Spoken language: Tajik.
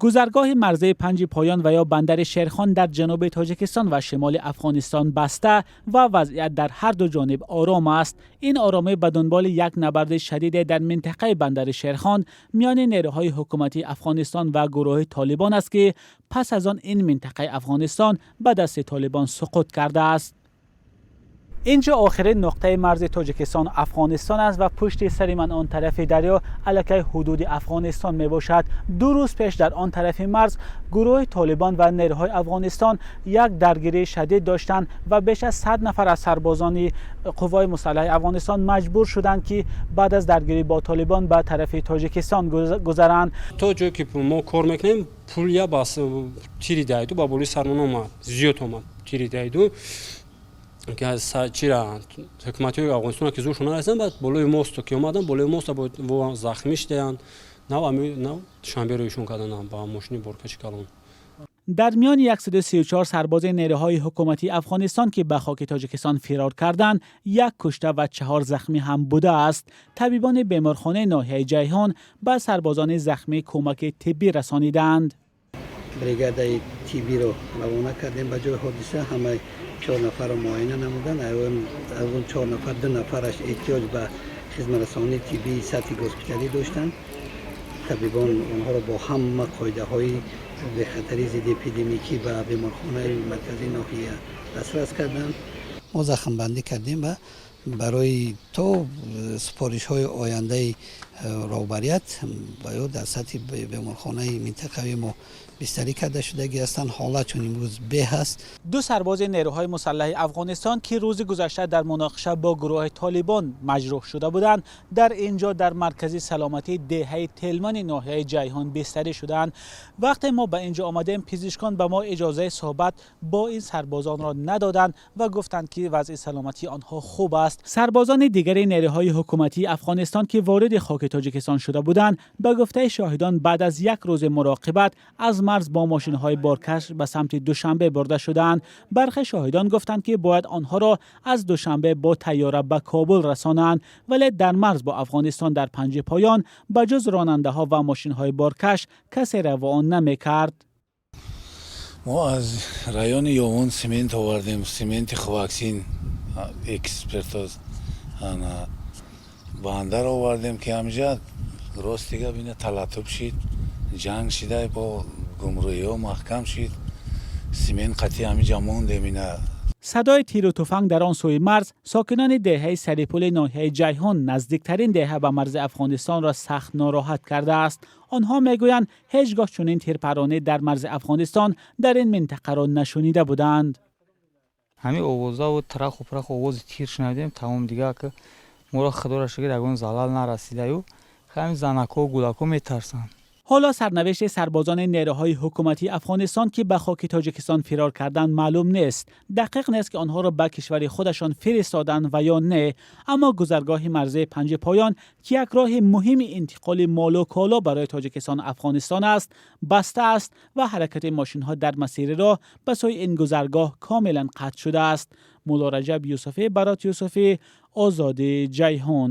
Гузаргоҳи марзии Панҷи Поён ва ё бандари Шерхон дар ҷануби Тоҷикистон ва шимоли Афғонистон баста ва вазъият дар ҳар ду ҷониб ором аст. Ин оромӣ ба дунболи як набарди шадиде дар минтақаи бандари Шерхон миёни нерӯҳои ҳукуматии Афғонистон ва гурӯҳи Толибон аст, ки пас аз он ин минтақаи Афғонистон ба дасти Толибон суқут кардааст. Инҷо охирин нуқтаи марзи Тоҷикистон Афғонистон аст ва пушти сари ман он тарафи дарё аллакай ҳудуди Афғонистон мебошад. 2 рӯз пеш дар он тарафи марз гурӯҳи Толибон ва нерӯҳои Афғонистон як даргирии шадид доштанд ва беш аз 100 нафар аз сарбозони қуввои мусаллаҳи Афғонистон маҷбур шуданд, ки баъд аз даргирӣ бо Толибон ба тарафи Тоҷикистон гузаранд. То ҷое ки мо кор мекунем, пуля бас тири дайду ба болои сармон омад, зиёд омад тири дайду, ки чира ҳукуматҳои Афғонистон ки зуршон нарасиданд, баъд болои мосту ки омадан, болои моста захмӣ шудаянд. Нав нав Душанбе рӯйшон карданд ба мошини боркаши калон. Дар миёни 134 сарбози нерӯҳои ҳукуматии Афғонистон, ки ба хоки Тоҷикистон фирор карданд, як кушта ва чаҳор захмӣ ҳам будааст. Табибони беморхонаи ноҳияи Ҷайҳон ба сарбозони захмӣ кӯмаки тиббӣ расонидаанд. Бригадаи тиббиро равона кардем ба ҷои ҳодиса. Ҳамаи чор нафарро муоина намуданд. Аз он чор нафар ду нафараш эҳтиёҷ ба хизматрасонии тиббии сатҳи госпиталӣ доштанд. Табибон онҳоро бо ҳама қоидаҳои бехатарии зидди эпидемикӣ ба беморхонаи марказии ноҳия дастрас карданд. Мо захмбандӣ кардем ва барои то супоришҳои ояндаи роҳбарият ба ё дар сатҳи беморхонаи минтақавии мо бистарӣ карда шудагӣ ҳастанд. Ҳолат чун имрӯз беҳ аст. Ду сарбози нерӯҳои мусаллаҳи Афғонистон, ки рӯзи гузашта дар муноқиша бо гурӯҳи Толибон маҷрӯҳ шуда буданд, дар ин ҷо дар маркази саломатии деҳаи Телмани ноҳияи Ҷайҳон бистарӣ шуданд. Вақте мо ба ин ҷо омадем, пизишкон ба мо иҷозаи суҳбат бо ин сарбозонро надоданд ва гуфтанд, ки вазъи саломатии онҳо хуб аст. Сарбозони дигари нерӯҳои ҳукуматии Афғонистон, ки вориди хоки Тоҷикистон шуда буданд, ба гуфтаи шоҳидон, баъд аз як рӯзи муроқибат аз марз бо мошинҳои боркаш ба самти Душанбе бурда шудаанд. Бархе шоҳидон гуфтанд, ки бояд онҳоро аз Душанбе бо тайёра ба Кобул расонанд, вале дар марз бо Афғонистон дар Панҷи Поён ба ҷуз ронандаҳо ва мошинҳои боркаш касе равон намекард. Мо аз райони Ёвон семент овардем, сементи Ховаксин экспертоз бандар овардем, ки ҳамҷа ростига бина талатуб шид, ҷанг шида, бо гумруиҳо маҳкам шид, семент қатъи ҳамиҷа мондем ина. Садои тиру туфанг дар он сӯи марз сокинони деҳаи Сарипули ноҳияи Ҷайҳон, наздиктарин деҳа ба марзи Афғонистонро сахт нороҳат кардааст. Онҳо мегӯянд, ҳеҷ гоҳ чунин тирпаронӣ дар марзи Афғонистон дар ин минтақаро нашунида буданд. Ҳамин овозаву траху праху овози тир шунавидем, тамом. Дига ки моро, худоро шукр, ягон залал нарасидаю. Ҳамин занакҳо, гулакҳо метарсанд. Ҳоло сарнавишти сарбозони нерӯҳои ҳукуматии Афғонистон, ки ба хоки Тоҷикистон фирор карданд, маълум нест. Дақиқ нест, ки онҳоро ба кишвари худашон фиристоданд ва ё не. Аммо гузаргоҳи марзии Панҷи Поён, ки як роҳи муҳими интиқоли молу коло барои Тоҷикистону Афғонистон аст, баста аст ва ҳаракати мошинҳо дар масири роҳ ба сӯи ин гузаргоҳ комилан қатъ шудааст. Муллораҷаб Юсуфӣ, Барот Юсуфӣ, Озодӣ, Ҷайҳун.